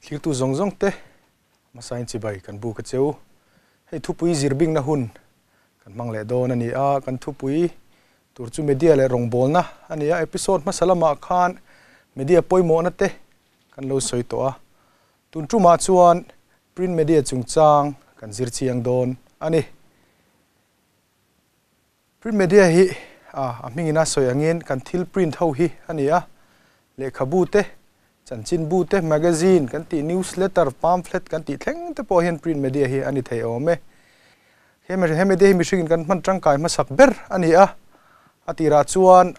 Thlirtu zawng zawng te hmasain chibai kan buk a cheu. Hei thupui zirbingna hun kan hmang leh dawn a ni a, kan thupui tur chu media leh rawngbawlna a ni a, episode hmasa lamah khan media pawimawhna te kan lo sawi tawh a, tun tumah chuan print media chungchang kan zir chiang dawn a ni. Print media hi a hmingin a sawi angin kan thil print ho hi a ni a, lehkhabu te, chanchinbu te, magazine kan tih, newsletter, pamphlet kan tih thleng te pawh hian print media hi a ni thei awm e. He he media hi mihringin kan hman tangkai hmasak ber a ni a, a tirah chuan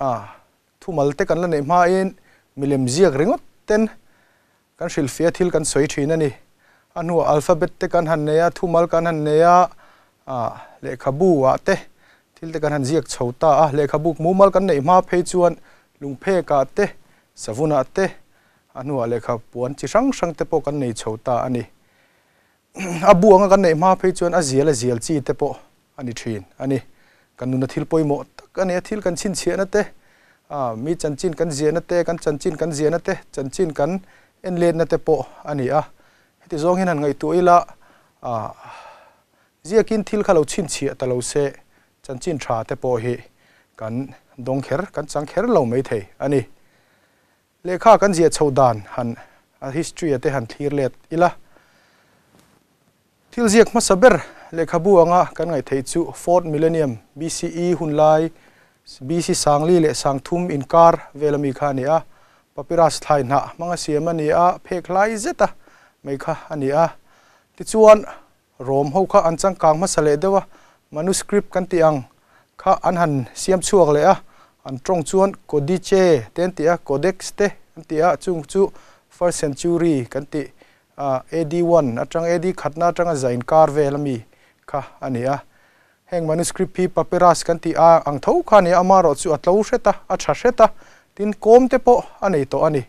thumal te kan la neih hmain milem ziak ringawt ten Kan hrilhfiah thil kan sawi thin a ni. A hnuah alphabet te kan han nei a, thumal kan han nei a, ah lehkhabu ah te thil te kan han ziak chho ta a. Lehkhabu mumal kan neih hma phei chuan lungphek ah te, savun ah te, a hnuah lehkha puan chi hrang hrang te pawh kan nei chho ta a ni. A bu anga kan neih hma phei chuan a zial a zial chi te pawh a ni thin a ni. Kan nuna thil pawimawh tak a ni a, thil kan chhinchhiahna te, mi chanchin kan ziahna te, kan chanchin kan ziahna te, chanchin kan en letna te pawh a ni a. Heti zawng hian han ngaihtuah ila, ziakin thil kha lo chhinchhiah ta lo se, chanchin tha te pawh hi kan dawng kher, kan chang kher lo maithei a ni. Lehkha kan ziah chhoh dan han a history a te han thlir let ila. Thil ziak hmasa ber lehkhabu anga kan ngaih theih chu Fourth Millennium BCE hun lai BC sangli leh sangthum inkar vel ami kha a ni a. Papyrus thlai hnah hmanga siam a ni a, phek hlai zeta mai kha a ni a. Tichuan Rom ho kha an changkang hmasa leh deuh a, manuscript kan tih ang kha an han siam chhuak leh a, an tawng chuan codice te an ti a, codex te an ti a, chung chu first century kan tih AD one atang AD khatna atanga za inkar vel ami kha a ni a. Heng manuscript hi papyrus kan tih a ang tho kha a ni a, amaherawh chu a tlo hret a, a tha hret a, tin kawm te pawh a nei tawh a ni.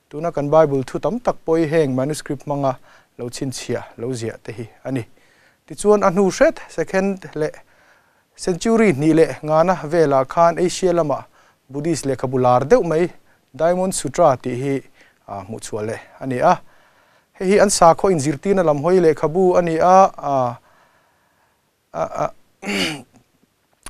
Tuna kan Bible thu tam tak pawh hi heng manuscript hmanga lo chhinchhiah, lo ziah te hi a ni. Tichuan a hnu hret second leh century hnih leh ngana velah khan Asia lama Buddhist lehkhabu lar deuh mai Diamond Sutra tih hi hmuhchhuah leh a ni a. Hei hi an sakhaw inzirtirna lam hawi lehkhabu a ni a,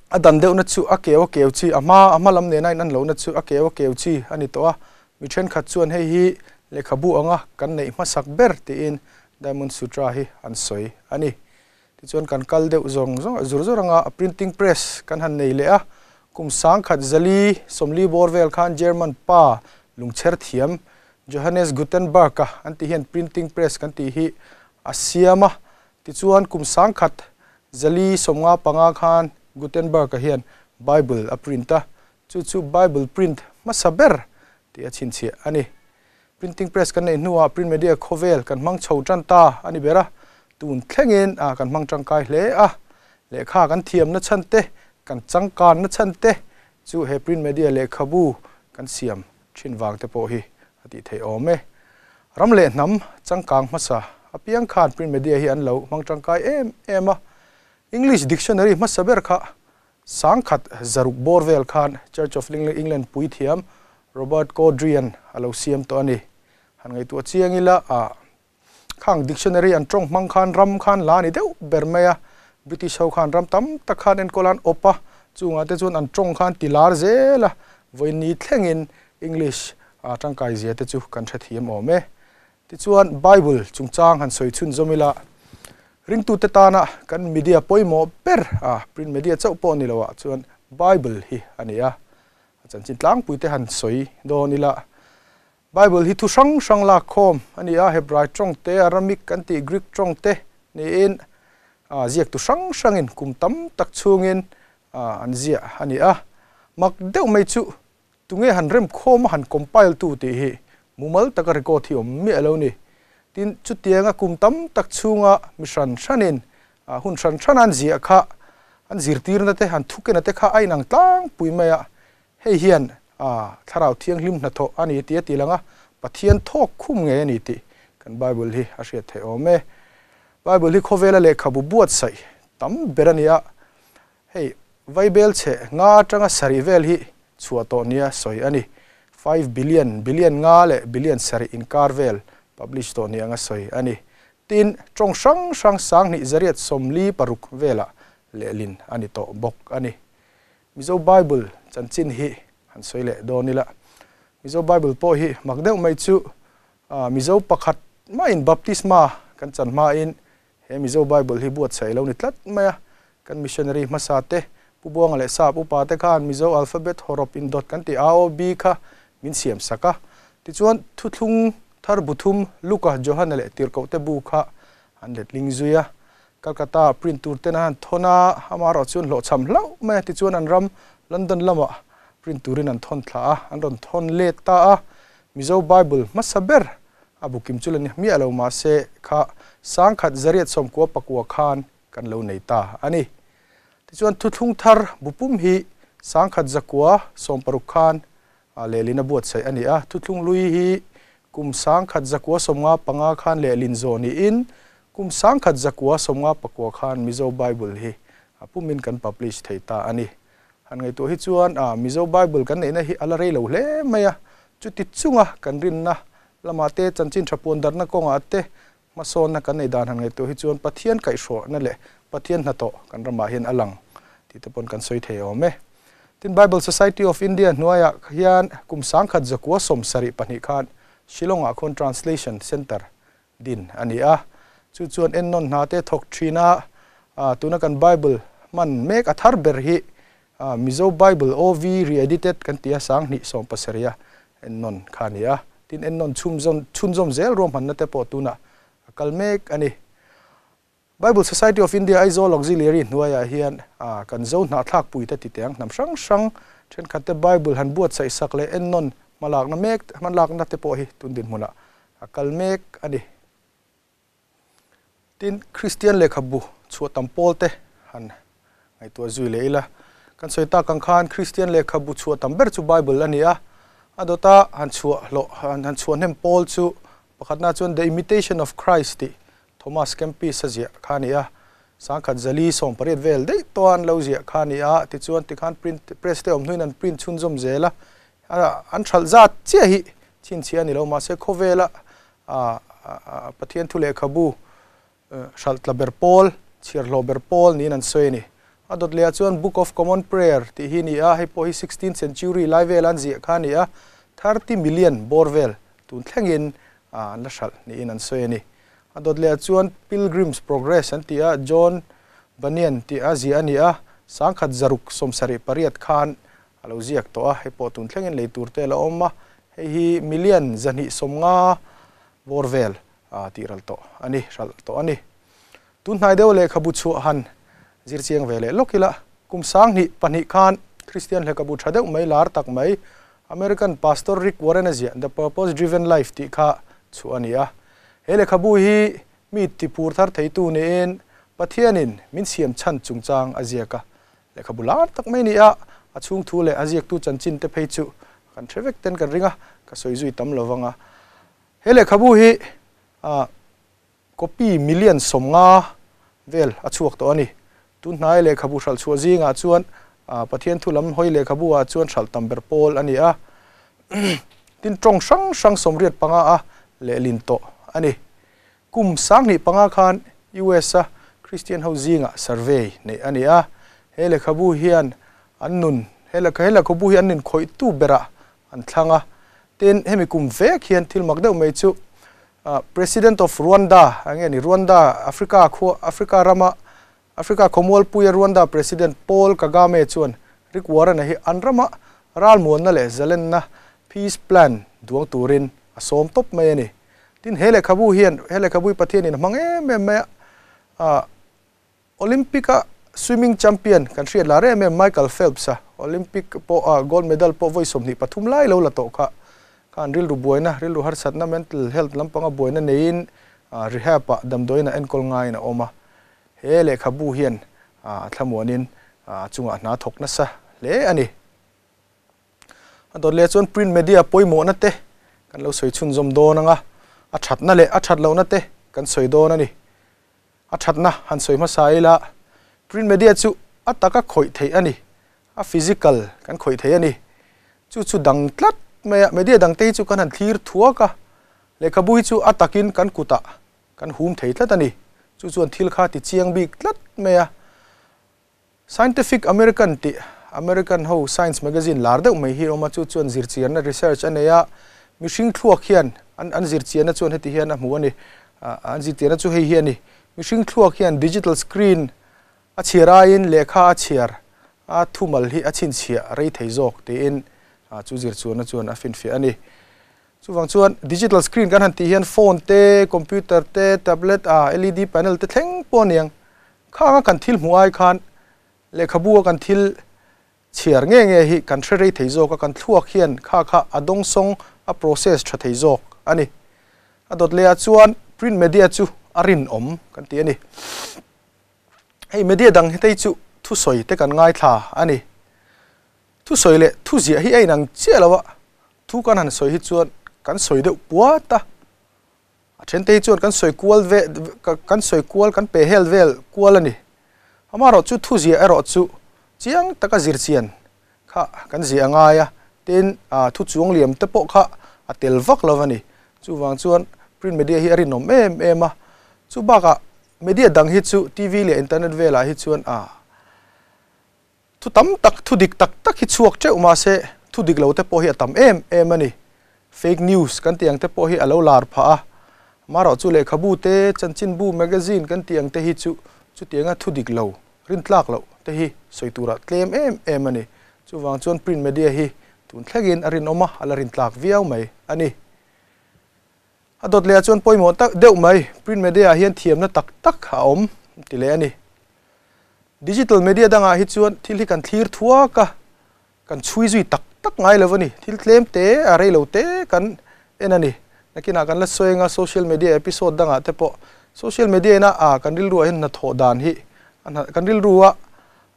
A dan deuhna chu a keu a keu chi, a hma a hma lam nena in an lohna chu a keu a keu chi a ni tawh a. Mi thenkhat chuan hei hi lehkhabu anga kan neih hmasak ber tiin Diamond Sutra hi an sawi a ni. Tichuan kan kal deuh zawng zawng zur zur anga a printing press kan han nei leh a. Kum sangkhat zali sawmli bawr vel khan German pa lungchher thiam Johannes Gutenberg-a an tih hian printing press kan tih hi a siam a. Tichuan kum sangkhat zali 55 khan Gutenberg-a hian Bible a print a, chu chu Bible print hmasa ber tih a chhinchhiah a ni. Printing press kan neih hnuah print media khawvel kan hmang chho tan ta a ni ber a, tun thlengin kan hmang tangkai hle a. Lehkha kan thiamna chhan te, kan changkanna chhan te chu he print media lehkhabu kan siam thin vang te pawh hi a tih theih awm e. Ram leh hnam changkang hmasa apiang khan print media hi an lo hmang tangkai em em a. English dictionary hmasa ber kha sangkhat zaruk bawr vel khan Church of England puithiam Robert Cawdrey-a'n a lo siam tawh a ni. Han ngaihtuah chiang ila a Khang dictionary an tawng hmang khan ram khan la ni deuh ber mai a, British ho khan ram tam tak khan enkawl an awp a, chungah te chuan an tawng khan ti lar zel a, vawiin thlengin English a tangkai zia te chu kan hrethiam awm e. Tichuan Bible chungchang han sawi chhunzawm ila, ringtute tana kan media pawimawh ber a, print media chauh pawh ni loah chuan Bible hi a ni a, a chanchin tlangpui te han sawi dawn ila, Bible hi thu hrang hrang lak khawm a ni a, Hebrai tawng te, Aramik kan tih Greek tawng te niin ziaktu hrang hrangin kum tam tak chhungin an ziah a ni a. Mak deuh mai chu tunge han rem khawm a han compile tu tih hi mumal taka record hi awm miah lo ni. Tin, chutianga kum tam tak chhunga mi hran hranin hun hran hran an ziah kha an zirtirna te, an thukena te kha a inang tlangpui mai a. Hei hian Thlarau Thianghlim hnathawh a ni tih a ti lang a, Pathian thawk khum ngei a ni tih kan Bible hi a hriat theih awm e. Bible hi khawvela lehkhabu buatsaih tam ber a ni a, hei Vaibel chhe nga atanga sarih vel hi chhuah tawh nia sawi a ni. 5 billion, billion nga leh billion sarih inkar vel publish tawh ni anga sawi a ni. Tin, tawng hrang hrang 2846 velah lehlin a ni tawh bawk a ni. Mizo Bible chanchin hi han sawi leh dawn ila. Mizo Bible pawh hi mak deuh mai chu Mizo pakhat mahin baptisma kan chan hmain he Mizo Bible hi buatsaih lo ni tlat mai a. Kan missionary hmasa te, Pu Buanga leh Sap upa te khan Mizo alphabet hawrawp indawt kan tih AOB kha min siam sak a. Tichuan, Thuthlung Thar bu thum, Luka, Johana leh Tirhkoh te bu kha an letling zui a. Calcutta print tur ten an han thawn a, amaherawh chuan hlawhchham hlauh mai a. Tichuan an ram London lamah print turin an thawn thla a, an rawn thawn let ta a. Mizo Bible hmasa ber a bu kim chu la ni hmiah lo mahse kha 1999 khan kan lo nei ta a ni. Tichuan Thuthlung Thar bu pum hi 1960 khan lehlin a buatsaih a ni a. Thuthlung hlui hi kum 1995 khan lehlin zawh niin kum 1959 khan Mizo Bible hi a pumin kan publish thei ta a ni. Han ngaihtuah hi chuan Mizo Bible kan neihna hi a la rei lo hle mai a, chuti chunga kan rinna lamah te, chanchin tha puan darhna kawngah te hmasawnna kan neih dan han ngaihtuah hi chuan Pathian kaihhruahna leh Pathian hnathawh kan ramah hian a lang tih te pawn kan sawi thei awm e. Tin, Bible Society of India hnuaiah hian kum 1972 khan Shillong-ah khawn Translation Centre din a ni a. Chu chuan ennawn hna te thawk thin a, tuna kan Bible hman mek a thar ber hi Mizo Bible OV Re-edited kan ti a, 2017 a ennawn kha a ni a. Tin, ennawn chhunzawm zel ruahmanna te pawh tunah a kal mek a ni. Bible Society of India Aizawl Auxiliary hnuaiah hian kan zo hnahthlak puite ti teh ang hnam hrang hrang thenkhat te Bible han buatsaih sak leh ennawn hmalakna mek hmalakna te pawh hi tun dinhmunah a kal mek a ni. Tin, Kristian lehkhabu chhuah tam pawl te han ngaihtuah zui leh ila. Kan sawi tak ang khan Kristian lehkhabu chhuah tam ber chu Bible a ni a, a dawta han chhuah hlawh han chhuah hnem pawl chu pakhatna chuan The Imitation of Christ tih Thomas Kempis a ziah kha a ni a, 1480 vel daih tawh a an lo ziah kha a ni a, tichuan tikhan print press te awm hnuin an print chhunzawm zel a, an hralh zat chiah hi chhinchhiah a ni lo, mahse khawvela Pathian thu lehkhabu hralh tla ber pawl, chhiar hlawh ber pawl niin an sawi a ni. A dawt lehah chuan Book of Common Prayer tih hi a ni a, hei pawh hi sixteenth century lai vela an ziah kha a ni a, 30 million bawr vel tun thlengin an la hralh niin an sawi a ni. A dawt lehah chuan Pilgrim's Progress an ti a, John Bunyan tih a ziah a ni a, 1678 khan a lo ziak tawh a, hei pawh tun thlengin lei tur te a la awm a, hei hi million 250 bawr vel tih ral tawh a ni, hralh tawh a ni. Tun hnai deuh lehkhabu chhuah han zir chiang ve leh lawk ila, kum 2002 khan Kristian lehkhabu tha deuh mai lar tak mai American Pastor Rick Warren a ziah The Purpose Driven Life tih kha chhuah a ni a. He lehkhabu hi mi tipur thar theitu niin Pathianin min siam chhan chungchang a ziak a. Lehkhabu lar tak mai a ni a, a chhung thu leh a ziaktu chanchin te phei chu kan hre vek ten kan ring a, ka sawi zui tam lo vang a. He lehkhabu hi copy million 50 vel a chhuak tawh a ni. Tun hnai lehkhabu hralh chhuah zingah chuan Pathian thu lam hawi lehkhabu ah chuan hralh tam ber pawl a ni a. Tin tawng hrang hrang 85 a lehlin tawh a ni. Kum 2005 khan US a Christian ho zingah survey neih a ni a. He lehkhabu hian an nun he lehkhabu hi an nun khawihtu berah an thlang a. Tin hemi kum vek hian thil mak deuh mai chu President of Rwanda a nge ni Rwanda Africa khua Africa rama Africa khawmualpuia Rwanda President Paul Kagame chuan Rick Warren-a hi an rama ralmuanna leh zalenna peace plan duang turin a sawm tawp mai a ni. Tin he lehkhabu hian he lehkhabu hi Pathianin a hmang em em mai a, Olympic-a swimming champion kan hriat lar em em Michael Phelps-a Olympic pawh gold medal pawh vawi 23 lai lo la tawh kha khan rilru buaina, rilru harsatna, mental health lampanga buaina neiin rehab-ah damdawiin a enkawl ngaiin a awm a. He lehkhabu hian thlamuanin a chungah hna thawk nasa hle a ni. A dawt leh chuan print media pawimawhna te kan lo sawi chhunzawm dawn ang a, a thatna leh a that lohna te kan sawi dawn a ni. A thatna han sawi hmasa ila, print media chu a taka khawih theih a ni, a physical kan khawih theih a ni. Chu chu dang tlat mai a, media dangte hi chu kan han thlir thuak a. Lehkhabu hi chu a takin kan kutah kan hum thei tlat a ni. Chu chuan thil kha ti chiang bik tlat mai a. Scientific American tih American ho science magazine lar deuh mai hi a awm a, chu chuan zirchianna, research, a nei a. Mihring thluak hian an an zirchianna chuan heti hian a hmu a ni. An zirchianna chu hei hi a ni. Mihring thluak hian digital screen a chhiar aiin lehkha a chhiar a thumal hi a chhinchhiah rei thei zawk tiin chu zirchuanna chuan a finfiah a ni. Chuvang chuan digital screen kan han tih hian phone te, computer te, tablet a led panel te thleng pawh a niang. Khanga kan thil hmuh ai khan lehkhabu a kan thil chhiar nge nge hi kan hre rei thei zawk a, kan thluak hian kha kha a dawngsawng a process tha thei zawk a ni. A dawt leh ah chuan print media chu a rinawm kan ti a ni. Hei media dang hi tei chu thusawi te kan ngaithla a ni. Thusawi leh thuziah hi a inang chiah lo a, thu kan han sawi hi chuan kan sawi deuh puat a, a then te hi chuan kan sawi kual ve kan sawi kual kan pe hel vel kual a ni. Amaherawh chu thuziah erawh chu chiang taka zirchian kha kan ziah a ngai a, tin thu chuang liam te pawh kha a tel vak lo a ni. Chuvang chuan print media hi a rinawm em em a, chu bakah media dang hi chu TV leh internet velah hi chuan a Thu tam tak, thu dik tak tak hi chhuak teuh mahse thu dik lo te pawh hi a tam em em a ni. Fake news kan tih ang te pawh hi a lo lar phah a. Amaherawh chu lehkhabu te, chanchinbu, magazine kan tih ang te hi chu chutianga thu dik lo, rintlak loh te hi sawi turah tlem em em a ni. Chuvang chuan print media hi tun thlengin a rinawm a, a la rintlak viau mai a ni. A dawt lehah chuan pawimawh tak deuh mai, print media ah hian thiamna tak tak a awm ti leh a ni. Digital media dangah hi chuan thil hi kan thlir thuak a, kan chhui zui tak tak ngai lo a ni. Thil tlem te, a rei lo te kan en a ni. Nakinah kan la sawi anga social media episode dangah te pawh social media ina a kan rilruah hian hnathawh dan hi kan rilrua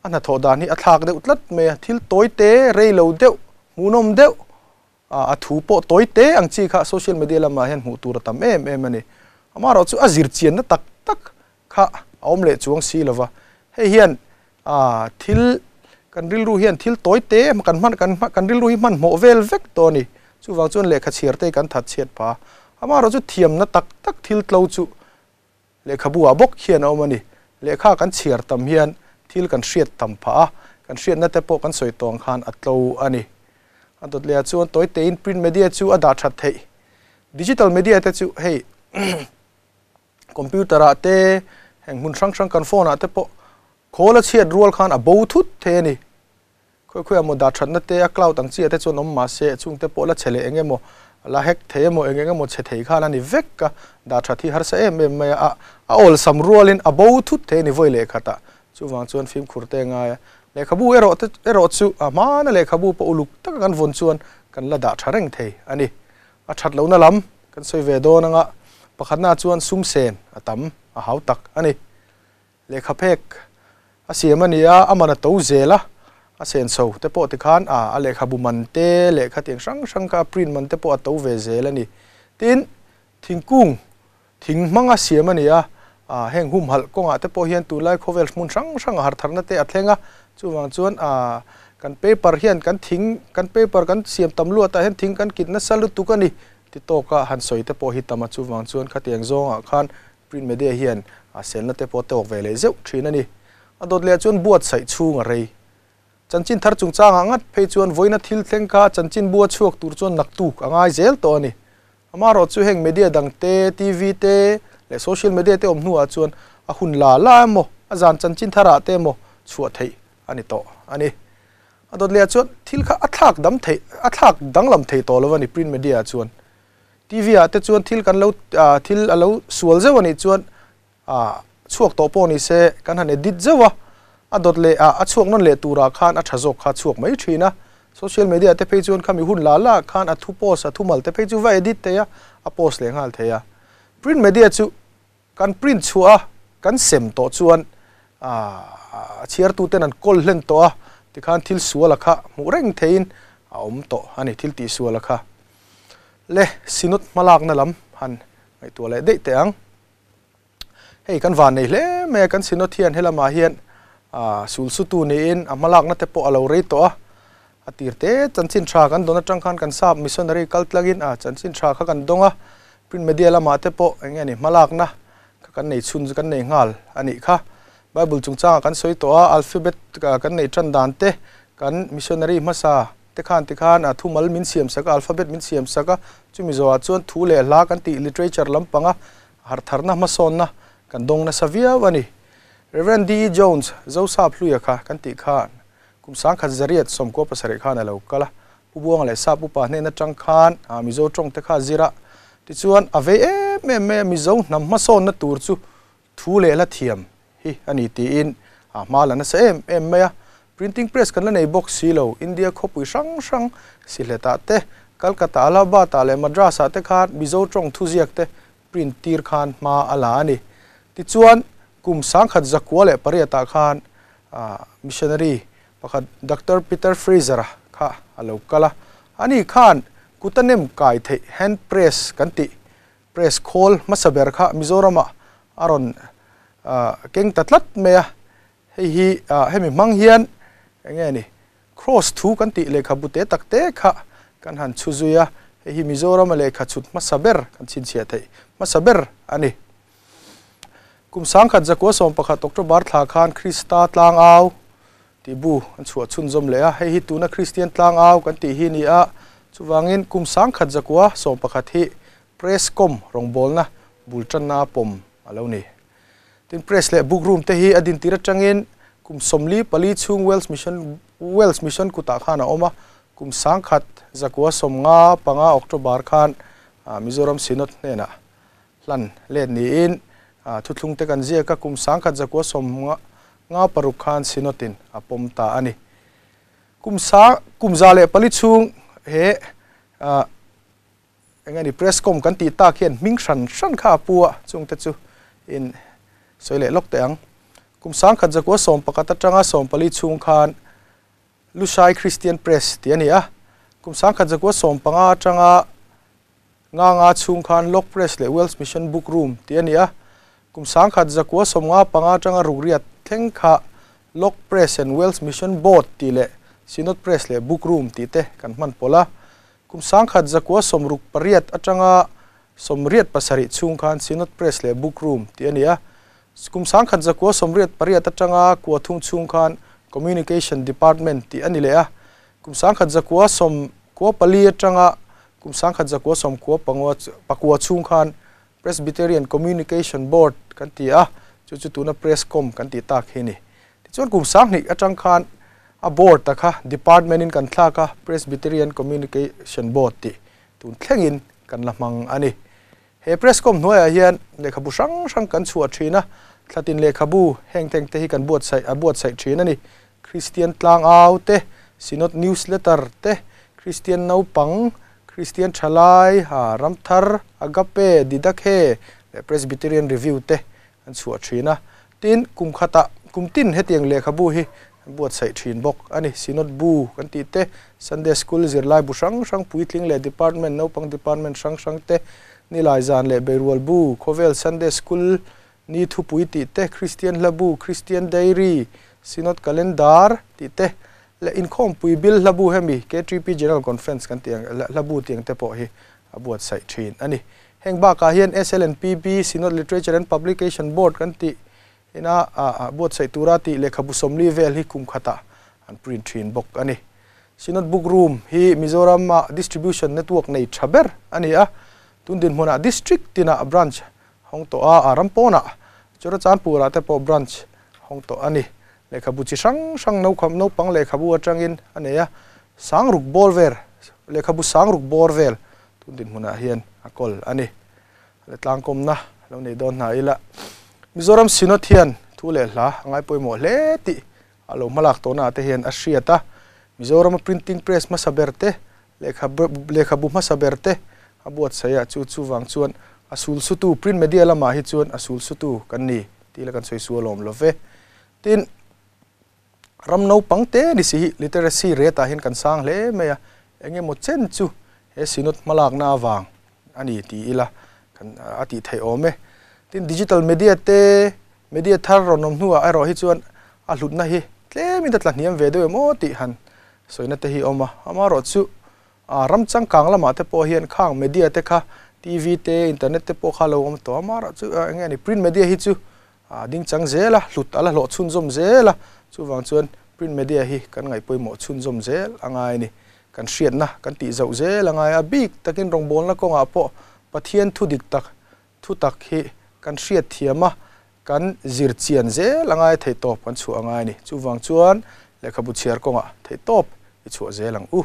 a hnathawh dan hi a thlak deuh tlat mai a. Thil tawi te, rei lo deuh, hmuhnawm deuh A thu pawh tawi te ang chi kha social media lamah hian hmuh tur a tam em em a ni. Amaherawh chu a zir chianna tak tak kha a awm leh chuang si lova. Hei hian thil kan rilru hian thil tawi te kan hman kan kan rilru hi hmanhmawh vel vek tawh a ni. Chuvang chuan lehkha chhiar te hi kan that chhiat phah a. Amaherawh chu thiamna tak tak thil tlo chu Lehkhabu ah bawk hian a awm a ni. Lehkha kan chhiar tam hian thil kan hriat tam phah a, kan hriatna te pawh kan sawi tawng khan a tlo a ni. A dawt leh ah chuan tawi tein print media chu a dah that theih. Digital media te chu hei computer ah te, heng hmun hrang hrang kan phone ah te pawh khawl a chhiat rual khan a bo thut thei a ni. Khawi khawi ah maw dah thatna te a cloud ang chi ah te chuan awm mahse chung te pawh la chhe leh eng emaw la hack thei emaw eng eng emaw chhe thei khan a ni vek a, dah that hi harsa em em mai a, a awlsam rualin a bo thut thei a ni vawi leh khat ah chuvang chuan fimkhur te a ngai a, lehkhabu erawh te erawh chu a hmana lehkhabu pawh uluk taka kan vawn chuan kan la dah tha reng thei a ni. A that lohna lam kan sawi ve dawn anga pakhatna chuan sum sen a tam a hau tak a ni. Lehkha phek a siam a ni a, a man a to zel a, a senso te pawh tikhan a a lehkhabu man te lehkha tiang hrang hrang kha a print man te pawh a to ve zel a ni. Tin, thingkung thing hmanga siam a ni a, a heng humhalh kawngah te pawh hian tunlai khawvel hmun hrang hrang a hartharna te a thleng a, chuvang chuan a kan paper hian kan thing kan paper kan siam tam luatah hian thing kan kit nasa lutuk a ni ti tawka han sawi te pawh hi tam a, chuvang chuan khatiang zawngah khan Print media hian a selna te pawh tawk ve leh zeuh thin a ni. A dawt leh ah chuan buatsaih chhung a rei. Chanchin thar chungchangah ngat phei chuan vawiina thil thleng kha chanchin bua chhuak tur chuan naktuk a ngai zel tawh a ni. Amaherawh chu heng media dang te, TV te leh social media te awm hnuah chuan a hun la la emaw, a zan chanchin tharah te emaw chhuah theih a ni tawh a ni. A dawt leh ah chuan thil kha a thlak dam theih, a thlak danglam thei tawh lo a ni print media ah chuan. TV ah te chuan thil kan lo thil a lo sual zeuh a nih chuan chhuak tawh pawh ni se kan han edit zeuh a, a dawt leh ah a chhuak nawn leh turah khan a tha zawk kha chhuak mai thin a. Social media te phei chuan khami hun la la ah khan a thu post a thumal te phei chu va edit thei a, a post leh nghal thei a. Print media chu kan print chhuah a, kan sem tawh chuan a chhiartuten an kawl hlen tawh a, tikhan thil sual a kha hmuh reng theiin a awm tawh a ni, thil tihsual a kha. Le Synod hmalakna lam han ngaihtuah leh daih teh ang. Hei kan van nei hle mai a, kan Synod hian helamah hian sulsutu niin a hmalakna te pawh a lo rei tawh a, a tir te chanchin tha kan dawn atang khan kan sap missionary kal tlangin a chanchin tha kha kan dawng a. Print media lamah te pawh eng nge ni hmalakna kha kan nei chhun chu kan nei nghal a nih kha. Bible chungchangah kan sawi tawh a, alphabet kan neih tan dan te, kan missionary hmasa te khan tikhan a thumal min siam sak a, alphabet min siam sak a, chumi zawhah chuan thu leh hla kan tih literature lampanga harhtharna hmasawnna kan dawng nasa viau a ni. Rev. DE Jones, Zosap Hluia kha kan tih khan kum 1897 khan a lo kal a, Pu Buanga leh Sap upa hnen atang khan Mizo tawng te kha a zir a, tichuan a vei em em mai a, Mizo hnam hmasawnna tur chu thu leh hla thiam hi a ni tiin a hma la nasa em em mai a. Printing press kan la nei bawk si lo, India khawpui hrang hrang Sylhet-ah te, Calcutta, Allahabad-ah leh Madras-ah te khan Mizo tawng thuziak te print tir khan hma a la a ni. Tichuan kum 1908-ah khan missionary Pakhat Doctor Peter Fraser-a kha a lo kal a, ani khan kuta nem kai theih hand press kan tih press khawl hmasa ber kha Mizoramah a rawn keng ta tlat mai a, hei hi hemi hmang hian eng nge ni cross thu kan tih lehkhabu te tak te kha kan han chhu zui a, hei hi Mizorama lehkha chhut hmasa ber kan chhinchhiah theih hmasa ber a ni. Kum 1911 October thla khan Krista Tlangau tih bu an chhuah chhunzawm leh a, hei hi tuna Kristian Tlangau kan tih hi a ni a, chuvangin kum 1911 hi Presscom rawngbawlna bul tanna pawm a lo ni. Tin, Press leh Book Room te hi a dintir atangin kum 44 chhung Wales Mission Wales Mission kutah khan a awm a, kum 1995 October khan Mizoram Synod hnenah Hlan let niin thuthlung te kan ziak a, kum 1956 khan Synod-in a pawm ta a ni. Kum sang kum 104 chhung he eng nge ni Presscom kan tih tak hian hming hran hran kha a pu a, chung te chu in sawi leh lawk teh ang. Kum 1911 atanga 14 chhung khan Lushai Christian Press tih a ni a, kum 1915 atanga Nga nga chhung khan Lock Press leh Welsh Mission Book Room tih a ni a, kum 1995 atanga rukriat thleng kha Lock Press and Welsh Mission Board tih leh Synod Press leh Book Room tih te kan hman pawlh a, kum 1968 atanga 87 chhung khan Synod Press leh Book Room tih a ni a, kum 1988 atanga kua thum chhung khan Communication Department tih a ni leh a, Kum 1994 atanga kum 1999 chhung khan Presbyterian Communication Board kan ti a, chu chu tuna Prescom kan tih tak hi a ni. Tichuan kum 2000 atang khan a board ta kha department in kan thlak a, Presbyterian Communication Board tih tun thlengin kan la hmang a ni. He Prescom hnuaiah hian lehkhabu hrang hrang kan chhuah thin a, thlatin lehkhabu heng teng te hi kan buatsaih a buatsaih thin a ni. Kristian Tlangau te, Synod Newsletter te, Kristian Naupang, Kristian Thalai, ha, Ramthar, Agape, Didakhe leh Presbyterian Review te an chhuah thin a. Tin, kum khatah kum tin hetiang lehkhabu hi an buatsaih thin bawk a ni. Synod bu kan tih te, Sunday School zirlai bu hrang hrang, puitling leh department, naupang department hrang hrang te, Nilai zan leh Beirual bu, Khawvel Sunday School ni thupui tih te, Kristian hla bu, Kristian Diary, Synod Calendar tih te leh inkhawmpui bil hla bu hemi KTP General Conference kan tih ang hla bu tih ang te pawh hi a buatsaih thin a ni. Heng bakah hian SLNPB, Synod Literature and Publication Board kan tih ina buatsaih tura tih lehkhabu 40 vel hi kum khatah an print thin bawk a ni. Synod Book Room hi Mizoram-a distribution network nei tha ber a ni a, tun dinhmunah district tinah branch hawng tawh a, a ram pawnah Churachandpur-ah te pawh branch hawng tawh a ni. Lehkhabu chi hrang hrang naupang lehkhabu atangin a nei a, sangruk bawr vel, lehkhabu sangruk bawr vel tun dinhmunah hian a kawl a ni. Le tlangkawmna lo nei dawn hna ila, Mizoram Synod hian thu leh hla a ngai pawimawh hle tih a lo hmalak tawhnaah te hian a hriat a. Mizorama printing press hmasa ber te, lehkhabu hmasa ber te a buatsaih a, chu chuvang chuan a sulsutu, print media lamah hi chuan a sulsutu kan ni tih la kan sawi sual awm lo ve. Tin, Ram naupang te ni si hi literacy rate ah hian kan sang hle mai a, eng emaw chen chu he Synod hmalakna avang a ni ti ila kan a tih theih awm e. Tin, digital media te, media thar rawn awm hnuah erawh hi chuan a hlutna hi tlemin a tla hniam ve deuh em aw tih han sawina te hi a awm a, amaherawhchu ram changkang lamah te pawh hian khang media te kha TV te, internet te pawh kha lo awm tawh a, amaherawh chu eng nge ni print media hi chu a ding chang zel a, hlut a la hlawh chhunzawm zel a, chuvang chuan print media hi kan ngaih pawimawh chhunzawm zel a ngai a ni. Kan hriatna kan tih zauh zel a ngai a, bik takin rawngbawlna kawngah pawh Pathian thu dik tak, thu tak hi kan hriat thiam a, kan zir chian zel a ngai theihtawp kan chhuah a ngai a ni. Chuvang chuan lehkhabu chhiar kawngah theihtawp i chhuah zel ang u.